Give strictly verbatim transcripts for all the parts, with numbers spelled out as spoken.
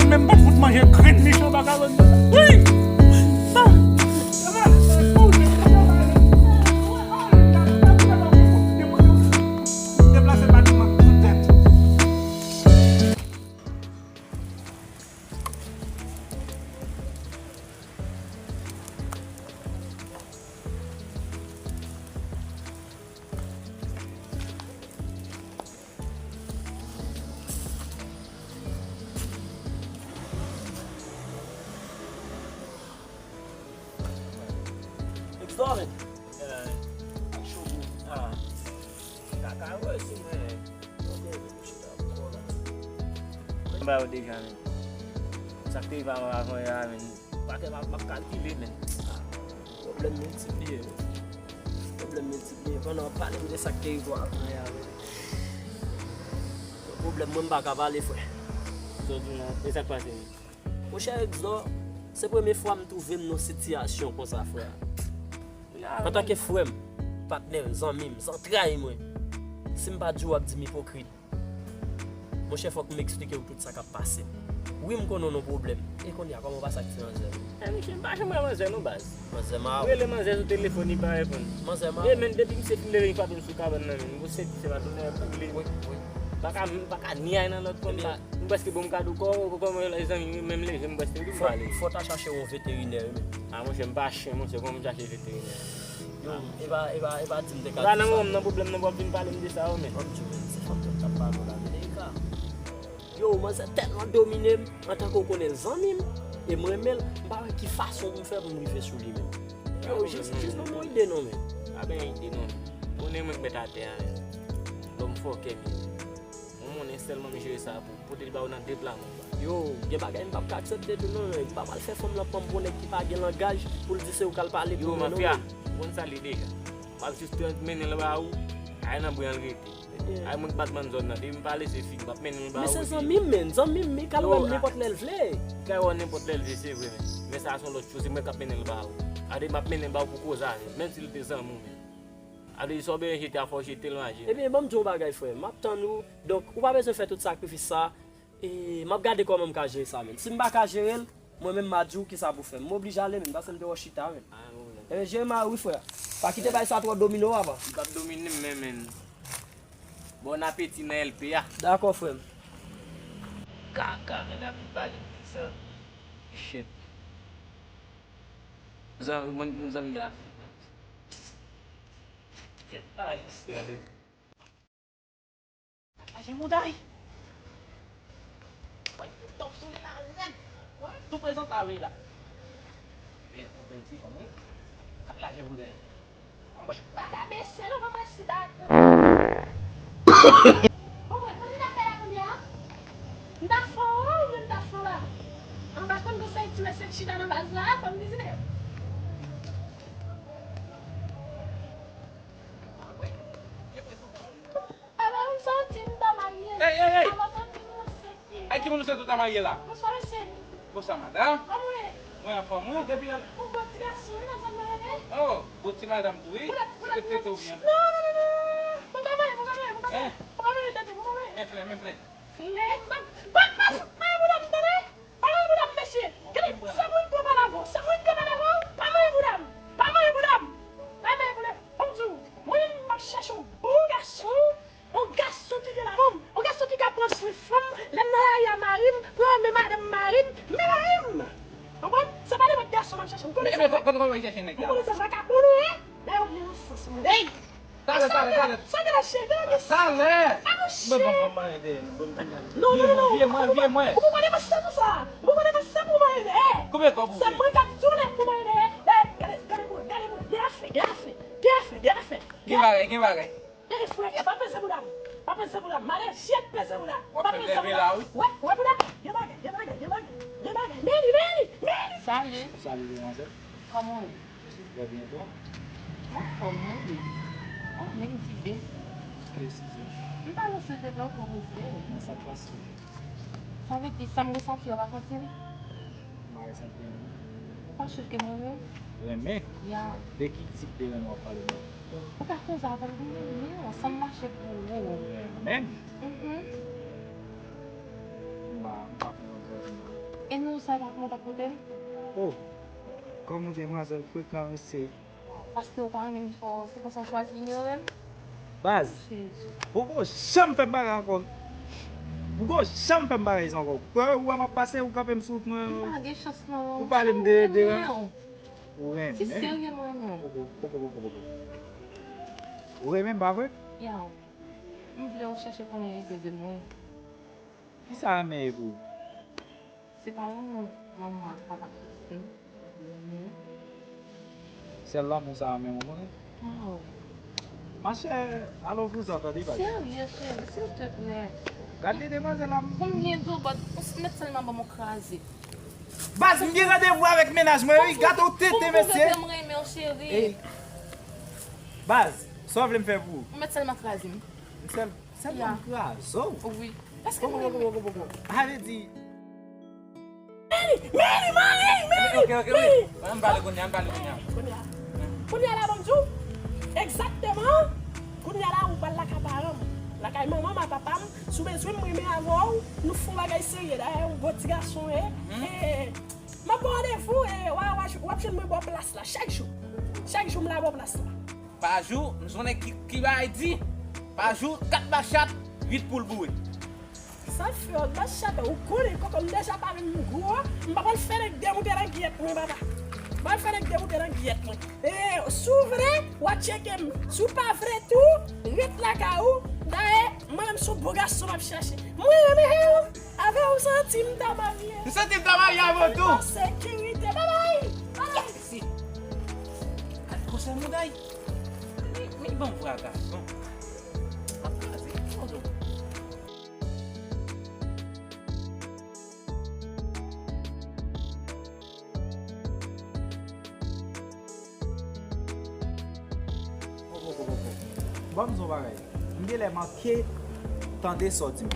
Menm pa fout manje grenn michon pa ka ban m. Wi! Deplase batiman sou tèt. Exomen. Kaka wè si mwen. Mwen ba yo deja, men. Sa k te rive avan yè a, men. Pa te m ap, m ap kalkile, men. Pwoblèm miltipliye, men. Pwoblèm miltipliye. Pandan w ap pale m de sa k te rive w avan yè a, men. Pwoblèm mwen, m pa ka pale, frè. Sa w di m nan? E sa k pase, men? Monchè Exor, se premye fwa m twouve m nan sitiyasyon konsa, frè. Antanke frè m, patnè m, zanmi m, zantray mwen, si m pa di w, w ap di m ipokrit. Monchè, fòk m eksplike w tout sa k ap pase m. Wi, m konnen w nan pwoblèm. E kounye a, kòman w pase ak ti manzè m? E, misye, m pa janm wè manzè non, baz. Manzè m a ou? M rele manzè sou telefòn, li pa reponn. Manzè m a ou? E, men, depi misye fin leve, li frape m sou kabann nan, men. M gon senti se pa tonè boule. Wi, wi. M pa ka, m pa ka ni ay nan lòt kò, m pa, m prèske bon m ka di w kò, kò, kò mwen, zanmi, menm leve, m prèske di m pale. Fò, fò w ta chache yon veterinè, wi, men. A, monchè, m pa chen, monchè, kòman m chache veterinè? Yo, e pa, e pa, e pa di m te ka di sa. Nan moman m nan pwoblèm nan, w ap vin pale m de sa yo, men. Ban m di w, men, se fanm k ap pale w la, men, Erika. Yo, manzè tèlman domine m, antanke w konnen l zanmi m, e m renmen l, m pa wè ki fason pou m fè pou m rive sou li menm. Yo, jis, jis ban m yon ide non, men. Pa gen ide non. Konnen mwen k mèt atè a, men. Lòm fòkè, men. Yon monnen sèlman m jere sa pou pote l ba w nan de pla men. Yo, gen bagay m p ap ka aksepte tou non, men. M pa pral fè fanm lan pran m pou yon nèg ki pa gen langaj pou l di se ou k al pale pou mwen non, men. Yo, mafya, ou konn sa l ye deja. M ap jis mennen l ba ou, ay nan bren an l rete. Ay mwen k bat bann zòn nan, depi m pale se fi, m ap mennen l ba ou. Men se zanmi m, men, zanmi m, li ka wè m nenpòt lè l vle. Li ka wè w nenpòt lè l vle, se vre, men. Men sa se yon lòt choz, se mwen k ap mennen l ba ou. A, depi m ap mennen l ba ou pou koze avè l, menm si l te zanmi w, men. A vle di sa w bezwen jete a, fò w jete l maje. Ebyen, ban m di w yon bagay, frè. M ap tann ou. Donk, ou pa bezwen fè tout sakrifis sa. E, m ap gade kòman m ka jere sa, men. Si m pa ka jere l, mwen menm, m a di w kisa pou fè. M oblije ale, men, paske m te wè w chita, men. Ebyen, jere m a wi, frè. Pa kite bagay sa twò domine w, papa. Li p ap domine m, men, men. Bon apeti nan L P a. Dakò, frè m. Kaka, men ap pale de sa. Shit. Zanmi, mwen, zanmi la. Ay, laje mouda wi. Woy, tòp sou li la rèd. Woy, tou prezan sa wi la. Bèl ti fanm wi. Laje mouda wi. Woy, pa ka bese non, fanm mwen sida. Bon, mwen, kote n ap fè la kounye a? M ta fè w, oubyen m ta fè w la? An pa konn gon sèl ti mesye k chita nan baz la, fò m vizite. Alò, m santi m ta marye. Ey, ey, ey! Alò, santi m ansent. Ay, ki moun ou santi w ta marye la? Bonswa, mesye. Bonswa, madanm. Kòman w ye? Mwen anfòm, wi. Depi yon bon ti gason, wi, nan zòn nan, wi. Oh, bon ti madanm tou, wi. Ou trete w byen. Non, non, non, non. Mwen pa marye, mwen pa marye, mwen pa marye. Mwen pa marye, tande, mwen pa marye. Men flè, men flè. Flè, m pa, m pa, m pa, pa marye bouda m, tande. Pa marye bouda m, mesye. Gade, sa mwen pran pa lago, sa mwen pran pa lago, pa marye bouda m. Pa marye bouda m. Pa marye bouda m. Ban m di w, mwen menm, m ap chèche yon bon gason. Yon gason ki gen lamanm, yon gason ki ka pran swen fanm, lè m nan lari a mari m, pou renmen madanm mari m, men mari m. Konprann? Se pa nenpòt gason m ap chèche, m konnen sa. Men, men, konnen sa vakabon ou ye? Dayè ou gen yon sans mwen. Ey! Talè, talè, talè. Sa gen la cheri, talè. Talè. A mon chè. Non, non, non, non. Vye mwen, vye mwen. Ou konnen mwen se pou sa. Ou konnen mwen se pou mwen. Konbyen kòb ou vle? Se mwen k ap di w lè pou mwen. Gade, gade, gade, gade, gade afè, gade afè, gade afè, gade afè. Gen bagay, gen bagay. Ey, frè, pa peze bouda m. Pa peze bouda m. Male jèt peze bouda. W ap fè m leve la, wi. Wè, wè bouda. Gen bagay, gen bagay, gen bagay. Gen bagay. Meli, Meli, Meli. Salut. Salut, demwazèl. Kòman w ye? Trè byen, e twa? Anfòm, wi. Oh, men m dive. Presize. M pa nan sou tèt la, w konn, mesye. Nan sa k pase? Sa vle di, sa m resanti a, w pa santi l? M pa resanti anyen. Ou pa swiv ke mwen menm? Renmen? Ya. De ki tip de renmen w ap pale la? Ou pa koze avè m, renmen, ansanm mache pou ou. Renmen? Mhm. M pa, m pa konprann sa w di la. E nou sa pa kontak kote l? Oh, kòman demwazèl frekan mesye. Paske w pa renmen m twò, se konsa w chwazi vini yo menm? Baz, poko janm fè m bagay ankò. Poko janm fè m bagay sa ankò. Kwè ou wè m ap pase, ou kanpe m sou wout mwen. M pa gen chans non. Ou pale m de, de. Ou renmen. Si serye m renmen w. Poko, poko, poko, poko. Ou renmen m, pa vre? Yow. M vle w chèche konnen ide de mwen. Kisa renmen ye pou ou? Se pa lanmou manman ak papa ki fè m. Sèl lanmou sa a menm ou konnen? Ah wi. Machè, al ouvri zò tande bagay. Serye, cheri, silteplè. Gad li demwazèl la. Konbyen do bat, ou s-, mèt sèlman ban m yon kraze. Baz, m gen randevou avèk mennaj mwen, wi. Gade w tete, mesye. Pou m pwouve ke m renmen w, cheri. Ey. Baz, sa w vle m fè pou ou? Ou mèt sèlman kraze m. M sèl, sèlman m kraze w? Wi. Paske m renmen. Poko, poko, poko, poko. Sa vle di. Meli, Meli, Meli, Meli. Ok, ok, wi. Ann pale kounye a, ann pale kounye a. Kounye a. Kounye a la, ban m di w. Egzakteman. Kounye a la, ou pral lakay paran m. Lakay manman m ak papa m. Si w bezwen m, m renmen avè w. Nou fè yon bagay serye. Dayè, ou gwo ti gason, e. Mhm. E, m ap ba w randevou, e, w a, w a, w ap jwenn mwen bò plas la. Chak jou. Chak jou, m la bò plas la. Pa jou, m sonnen ki, ki bagay di. Pa jou, kat machat, uit poul boure. Sa fè w machat, ou konnen kòkò m deja pa vin gwo, m pa pral fè nèg demoute nan gyèt mwen, papa. M pa pral fè nèg demoute nan gyèt mwen. E, si w vle, w a tcheke m. Si w pa vle tou, ret lakay ou. Dayè, mwen menm se yon bon gason m ap chache. Mwen renmen w. Avè w santi m ta marye. M santi m ta marye avè w tou. An sekirite. Babay. Babay. Si. Gad gwosè mouda. Li, li ban m vwa gason. Ap kraze. Poko, poko, poko. Ban m di w bagay. M genlè manke tande sa w di m.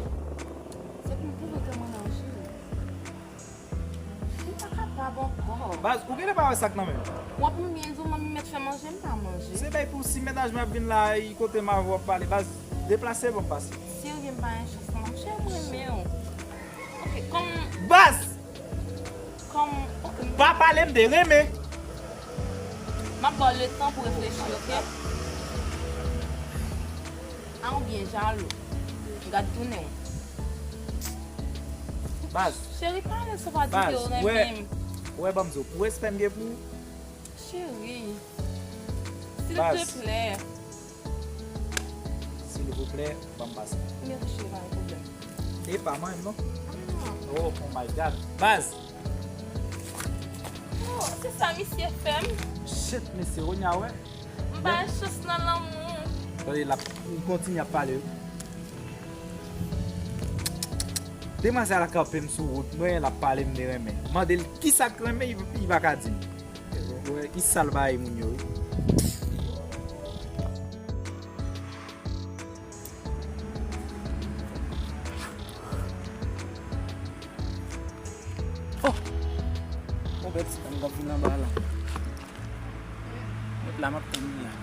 Se pou m pwouve ke mwen renmen w, cheri. M pa kapab ankò. Baz, ou genlè pa wè sa k nan men m. W ap byen di w manmi mèt fè manje, m pa manje. Se bay pou si mennaj mwen ap vin la, e kote m avè w ap pale. Baz, deplase ban m pase. Serye, m pa gen chans non, monchè, m renmen w. Ok, kòm. Baz! Kòm, ok. Pa pale m de renmen. M ap ba w letan pou reflechi, ok? A, ou byen jalou. Gad tounen w. Baz. Cheri, pale sa w pa di ke w renmen m. Ou wè, ban m di w, pou respè m gen pou ou. Cheri, silteplè. Silvouplè, ban m pase. Mèsi, pa gen pwoblèm. E pa mwen, non? Ah. Oh, oh my God. Baz! Oh, se sa misye fè m. Shit, mesye, kounye a, wè. M pa gen chans nan lanmou. Tande, l ap kontinye ap pale, wi. Demwazèl la kanpe m sou wout mwen, l ap pale m de renmen. Mande l kisa k renmen, li, li pa ka di m. Wè, ki sal bagay moun yo, wi. Oh! Yon bèl ti fanm k ap vin anba la. Mèt la, m ap tann li a.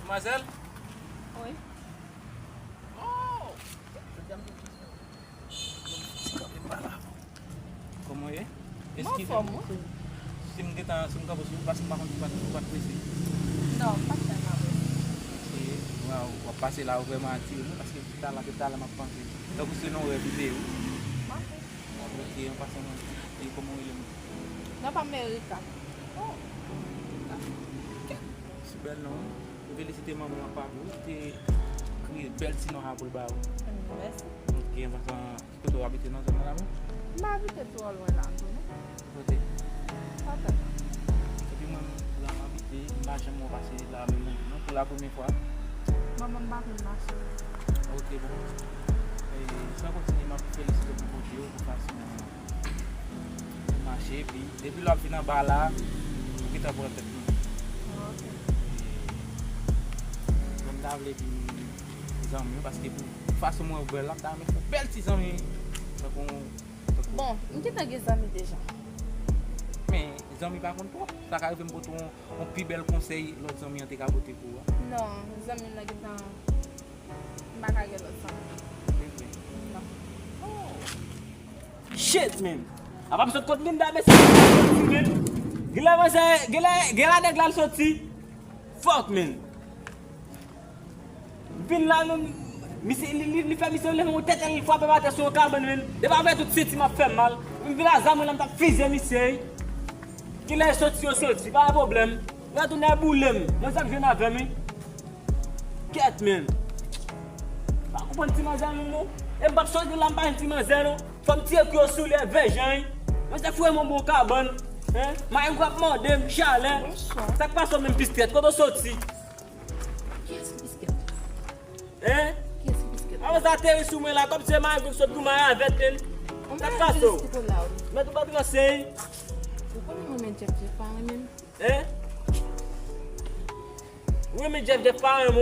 Demwazèl? Wi. Oh! Jodi a m te vin. Ti kanpe m pa la. Kòman w ye? Eskize m. Si m gentan, si m kanpe sou ou, paske m pa konn si w pa t, si w pa t prese. Non, m pa t vrèman prese. Paske, waw, w ap pase la, ou vrèman atire m, wi, paske depi talè, depi talè m ap panse. Tankou se nan rèv li te ye, wi. M ap Ok, an pasan, e kòman w rele m? Non pa m Erika. Oh, Erika. Si bèl non, wi. M felisite manman w ak papi w ki te kreye bèl ti non sa pou l ba ou. Mèsi. Ok, an pasan, ki kote w abite nan zòn nan la menm? M pa abite twò lwen la tou non. Kote? Pòtay. Epi mwen menm, la m abite, m pa janm wè w pase la menm yon jou non, pou la premye fwa. Manman m pa konn mache. Ok, bon. E, san kontinye, m ap felisite w pou kote w, pou fason w mache, epi depi lè w ap vin anba la, ou gentan pran tèt mwen. Ok. E, bon, m ta vle vin zanmi w, paske pou fason mwen wè w la, m ta renmen fè w bèl ti zanmi. Tankou, tankou. Bon, m gentan gen zanmi deja. Men, zanmi pa konn twòp. Sa ka rive m pote w yon pi bèl konsèy lòt zanmi an te ka pote pou ou a. Non, zanmi m nan gentan M pa ka gen lòt fanm. Non. Shit, man. Apa m sot kot Linda, mesye, soti, man. Genlè manzè, genlè, genlè nèg la l soti. Fuck, man. Vin la, non, misye, li, li, li fè misye leve yon tèt, li frape m atè sou yon kabann, men. Depi apre tout senti m ap fè m mal. M vin la, zam mwen la, m t ap fizye misye, wi. Kilè soti, yo soti, pa gen pwoblèm. Retounen boule m. Mwen sa k jwenn avè m, wi. Kèt, men. Pa konprann ti manzè, non, non. E m p ap soti la, m pa yon ti manzè, non. Fò m tire kou yo sou li, ven jan, wi. Mwen se fou, m yon bon kabann. Hein? Mayi m ap mòde m, chalè. Sa k pase w menm, piskèt? Kote w soti? Kiyès ki piskèt? Hein? Kiyès ki piskèt? Avan sa ateri sou mwen la, kòm se mari group sot goumen avèk men. Sa k pase w? Mèt ou pa transe. Ou konnen mwen men Jeff, Jeff pa renmen m. Hein? Ou renmen Jeff, Jeff pa renmen w?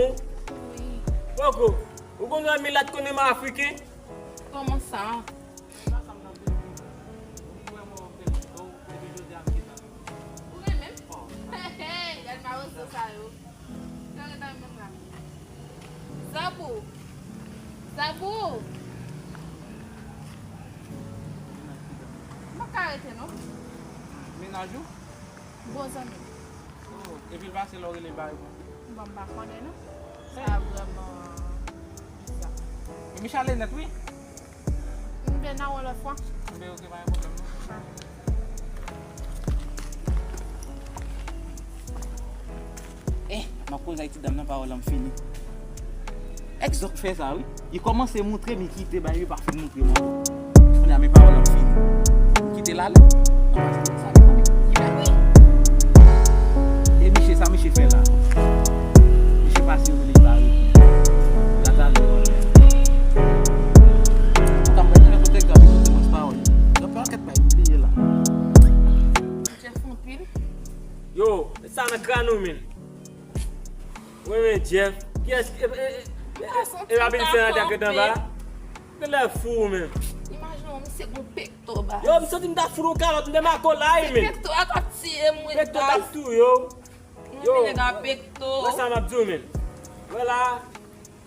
Wi. Poko. Ou konn wè milat konnen m afriken? Kòman sa? Ou renmen m? Hey, hey, gad mawozo sa yo. Sa yo rete menm la. Zabou! Zabou! M pa ka rete non. Mennaj ou? Bon zanmi. Oh, epi l pase lè w rele l pa reponn. Bon, m pa konnen non. Sa vrèman bizarre. Men Michale nèt wi. M vle nan yon lòt fwa. Enben, ok, pa gen pwoblèm, non. Eh, m ap koze ak ti dam nan, pawòl la m fini. Èk zòk fè sa, wi. Li kòmanse moutre m, li kite, bay, li pa fin moutre m ankò. Kounye a, men pawòl la m fini. M kite l ale. Sa, mezanmi, li bèl, wi. E miche, sa miche fè la? Miche pase, rele, li pa reponn. Gata, li vòlè. Ou ka mwen, mwen, kote egzanp, kote mwen, pawòl. Nan pakèt bay, bliye la. Jeff anpil. Yo, sa nan kràn ou, men. Wi, men Jeff. Kiyès ki, e, e, e, e, e, Robinson an te ret anba? Genlè fou, men. Imajine w, misye gon pekto, baz. Yo, m santi m ta fout ou kalòt, m te make w la, wi, men. Se pekto a k ap tiye m, wi, baz. Pekto t ap touye w. Yo, wè sa m ap di w, men. Wè la,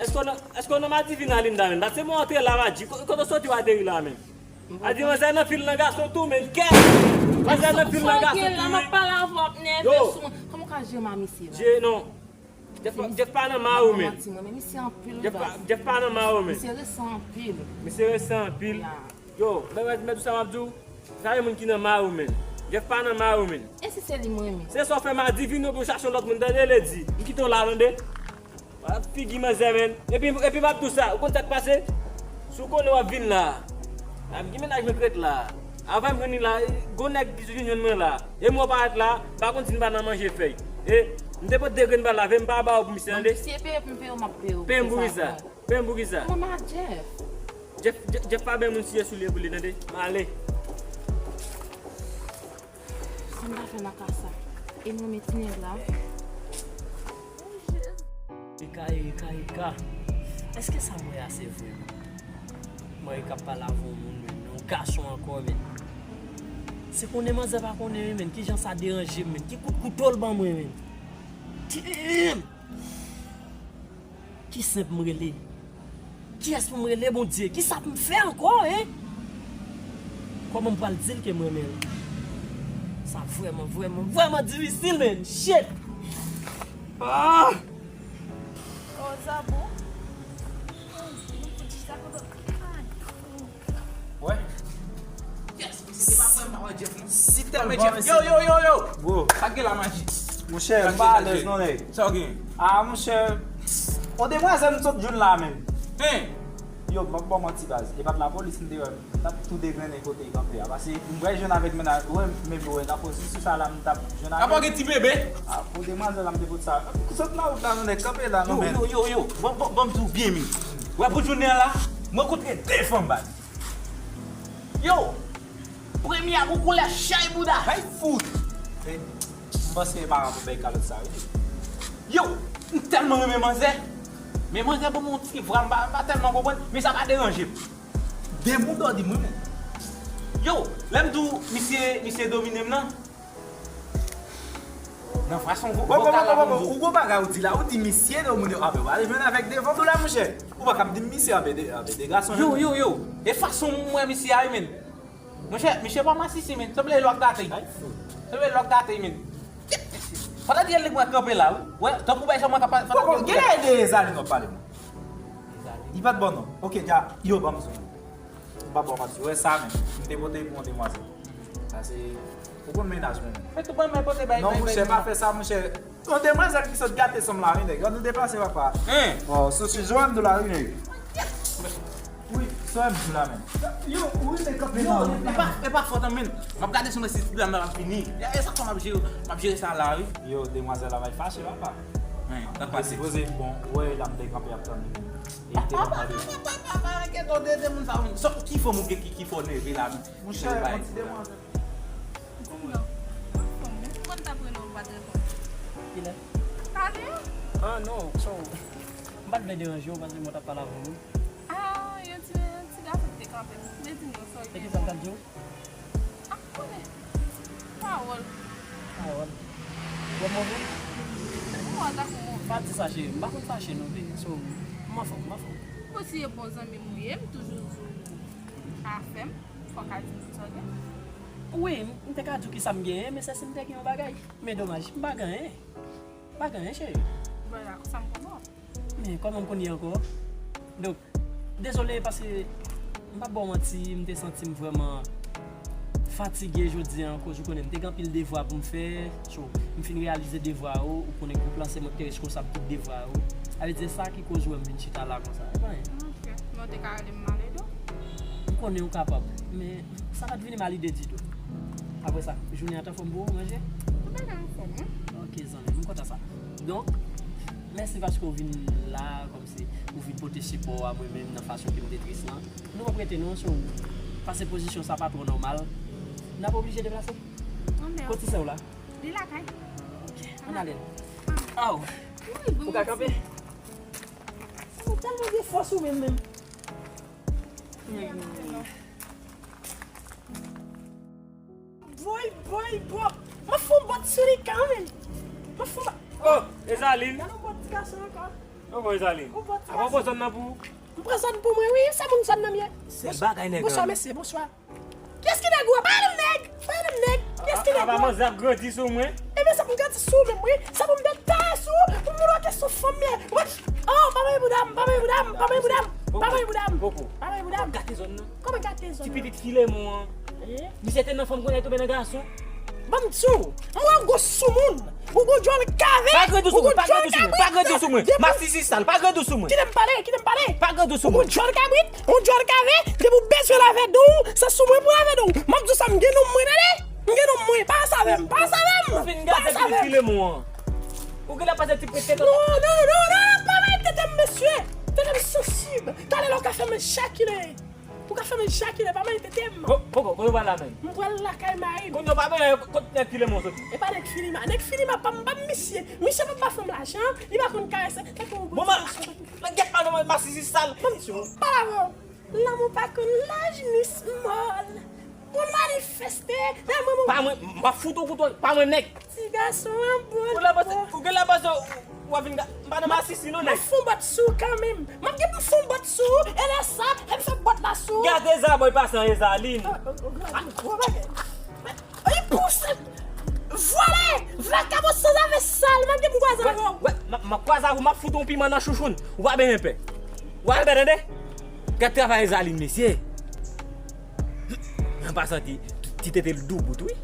èske w nan, èske w nan madivin a Linda, men? Paske mwen antre la, m a di, ko-, kote w soti w ateri la, men? A di manzè nan fil nan gason tou, men. Kè! Manzè nan fil nan gason tou, men. M ap pale avè w, ap nève sou mwen. Kòman w ka jere ma misye la? Je, non. Jeff, Jeff pa nan ma ou, men. Manti, mwen, men misye anpil, baz. Jeff pa nan ma ou, men. Misye resan anpil. Misye resan anpil. Ya. Yo, mèt, mèt, mèt, ou sa m ap di w? Sa e moun ki nan ma ou, men. Jeff pa nan ma ou, men. E si se li mwen, men? Se sa w fè m adivine pou w chache yon lòt moun, tande, Lady. M kite w la, tande. Wala figi manzè, men. Epi, epi m ap di w sa, ou konn sa k pase? Si w konnen w ap vin la, ap gen mennaj mwen k ret la. Avan m jwenn li la, gon nèg ki vin jwenn mwen la. E mwen parèt la, pa konn si n pa nan manje fèy. E, m te pote de grenn bal la, vle m pa ba w pou misye, tande. Bon, si e peye pou m peye w, m ap peye w. Peye m pou kisa? Peye m pou kisa? Mwen ma Jeff. Jeff, Jeff, Jeff pa bay moun siye sou li pou li, tande. M ale. Sa m ta fè nan ka sa? E m renmen ti nèg la. Erika, Erika, Erika. Èske sa m wè a se vre, menm? Mwen, Erika ap pale avè yon moun, menm, yon gason ankò, menm. Se konnen manzè pa konnen, menm, kijan sa deranje m, menm. Ki kout kouto l ban mwen, menm. Damn! Ki senp m rele? Kiyès pou m rele, Bondye? Kisa pou m fè ankò, en? Kòman m pral di l ke m renmen l? Sa vrèman, vrèman, vrèman difisil, man. Shit! Ah! Oh, Zabou. Wè. Yes, misye se pa vrèman wè Jeff, non. Si tèlman Jeff. Yo, yo, yo, yo. Bro. Sa k gen la, Maji? Monchè, m pa alèz non, nèg. Sa w gen? Ah, monchè. On demwazèl m sot jwenn la, menm. Hein? Yo, m ap ba w manti, baz. E pa t lapolis m te wè. M t ap tou degrennen kote l kanpe a. Paske m wè jwenn avèk mennaj, wè, men wè, lapolis sou sa la, m t ap jwenn avèk. Apa gen ti bebe? Ah, on demwazèl la, m te pot sa. Sot nan wout la, non, nèg, kanpe la, non, men. Yo, yo, yo, yo. Bon, bon, bon, m di w byen, men. Wè, pou jounen an la, mwen kontre de fanm, baz. Yo! Premye a gon koulè chay bouda. Ay fout! M panse e pa rapò bay kalòt sa, wi. Yo! M tèlman renmen manzè. Men manzè ban m yon ti vra, m pa, m pa tèlman konprann, men sa pa deranje m. De moun dò di mwen, men. Yo! Lè m di w, misye, misye domine m nan. Nan fason vo- vokal la, bon, bon, bon, bon, bon, ou gon bagay ou di la, ou di misye de moun yo, ah, ben, w ale jwenn avèk devan tou la, monchè. Ou pa kab di misye, ah, ben, de, ah, ben, de gason. Yo, yo, yo. E fason m wè misye a, wi, men. Monchè, misye pa masisi, men. Sanble lòk gate. Sanble lòk gate, men. Fò ta di el nèg mwen kanpe la, wi. Wè, tankou bay sa mwen ka pale. Poko, genlè e de Ezaline w ap pale, mwen. Li pa t bon, non. Ok, dja, yo, ban m sou. M pa bon manti. Wè sa menm. M te pote pou yon demwazèl. Sa se, ou konn mennaj mwen menm. Fè tou ban mwen pote bay. Non, monchè, pa fè sa, monchè. Yon demwazèl ki sot gate sanm la, wi, nèg. Ann nou deplase, papa. Hein? Oh, sou si Joanne de la, wi, nèg. Wi, sa m di la menm. Yo, ou rete kanpe la, wi. E pa, e pa fòt an, men. M ap gade sou mwen si ti dam nan ap vini. E, e sa fè m ap jere, m ap jere sa la, wi. Yo, demwazèl la bay fache, papa. Hein, sa pase. Poze, bon, wè, la m te kanpe ap tann li. E te nan mande. Papa, papa, papa, kèt, de, de moun sa, wi. Sòt, ki fanm ou gen ki, ki fè w neve la, wi? Monchè, yon ti demwazèl. Kounya, m anfòm, wi. Mwen t ap rele w, ou pa t reponn. Kilè? Talè? Ah, non, so, m pa t vle deranje w, paske mwen t ap pale avè w. Ah, yon ti, yon ti gason ki te kanpe. Vle di nou, sorry. E kisa l t ap di w? Ah, konnen. Pawòl. Pawòl. Bon, move? Bon, ata kou move. Pa di sa, cheri. M pa konn fache, non, vre. So, m anfòm, m anfòm. Bon, si e bon zanmi m ou ye, m toujou di w afè m. Fò w ka di m sa w gen. Wi, m te ka di w kisa m genyen, men se si m te gen yon bagay. Men domaj, m pa gen anyen. M pa gen anyen, cheri. Bon, la, sa m konn wè. Men kòman m konn ye ankò? Donk, dezole paske m p ap ba w manti, m te santi m vrèman fatige jodi a, akoz ou konnen m te gen anpil devwa pou m fè. So, m fin reyalize devwa yo, ou konnen gwoup lan se mwen ki te reskonsab tout devwa yo. Sa vle di se sa ki koz ou wè m vin chita la konsa. E pa anyen. Ok. Men w te ka rele m Maledo? M konnen ou kapab, men sa pa t vini mal ide ditou. Apre sa, jounen an t anfòm pou ou, manje? Tout bagay anfòm, wi. Ok, zanmi, m kontan sa. Donk, mèsi paske w vin la, kòmsi ou vin pote sipò a mwen menm nan fason ke m te tris lan. Nou p ap rete non, so, pase pozisyon sa pa twò nòmal. N ap oblije deplase. Kote sè w la? Li lakay. Ok, ann ale. Aw! Ou ka kanpe? Ou tèlman gen fòs ou menm menm. Boy, boy, boy. M ap fè yon bòt sou li kanmenm. M ap fè yon bòt. Oh, Ezaline. Gade yon bòt ti gason ankò. Oh, bon, Ezaline. Yon bòt ti gason. Apa w pran zòn nan pou ou? M pran zòn pou mwen, wi. Se moun zòn nan m ye. Sèl bagay nèg la. Bonswa, mesye, bonswa. Kiyès ki nèg ou a? Pa rele m nèg! Pa rele m nèg! Kiyès ki nèg ou a? Apa manzè ap grandi sou mwen? Ebyen, sa pou m grandi sou ou menm, wi. Sa pou m detaye sou ou, pou m montre w kesyon fanm ye. Wè, oh, pa mare bouda m, pa mare bouda m, pa mare bouda m, pa mare bouda m. Poko. Pa mare bouda m. Gate zòn nan. Kòman gate zòn nan? Ti pitit Filemon an. Eh? Misye te nan fanm, kounye a tonbe nan gason. Ban m di w, m wè w gwo soumoun. Ou gon djòl kave. Pa grandi sou mwen, pa grandi sou mwen, pa grandi sou mwen. Masisi sal, pa grandi sou mwen. Kite m pale, kite m pale. Pa grandi sou mwen. Ou gon djòl kabrit, ou djòl kave, depi w bezwen lave do w, se sou mwen pou lave do w. M ap di w sa, m gen nonm mwen, tande. M gen nonm mwen, pa sa avè m, pa sa avè m. Ou fin gate pitit Filemon an. Ou genlè pase ti pete. Non, non, non, non, pa bay tete m, mesye. Tete m sansib. Talè la w ka fè m ejakile. Ou ka fè m ejakile, pa mare tete m. Bon, poko, kote w pral la menm? M pral lakay mari m. Kounye a w pa bezwen kote nèg Filemon soti. E pa nèg Filima. Nèg Filima pa m, pa m misye. Misye pa m ba fanm lajan, li pa konn karese. Bon, ma, ma, gèt pa non, masisi sal. Ban m di w, pale avè w. Lanmou pa konn laj, Miss Mòl. Pou n manifeste, lè mwen mwen. Pa mwen, m ap fout ou kout, pa mwen nèg. Ti gason an bon. Ou la pase, ou genlè pase, w ap vin ga-, m pa nan masisi non, nèg. M ap fè yon bòt sou ou kanmenm. M ap gen pou m fè yon bòt sou ou, e lè sa, e m fè bòt la sou ou. Gade zabòy pase an Ezaline. Ah, oh, oh, gade, gwo bagay. Li pouse. Vòlè, vakabon sanzave sal, m ap gen pou m kwaze avè w. Wè, wè, m ap, m ap kwaze avè w, m ap fout ou yon piman nan chouchoun. Ou pa bezwen pè. Ou pa bezwen pè, tande? Gad travay Ezaline, mesye. An pasan, ti, ti tete l doubout, wi.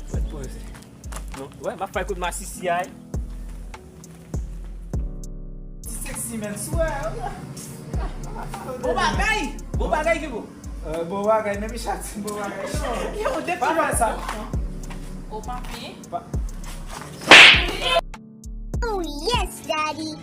Wè, poze. Non, wè, m ap fè kout masisi a, wi. Ti sexy man, swè. Bon bagay! Bon bagay, Kibo. Euh, bon bagay, men Michel, bon bagay. Yo, depi pa fè sa. Ou pa pen. Pa- Oh, yes, daddy.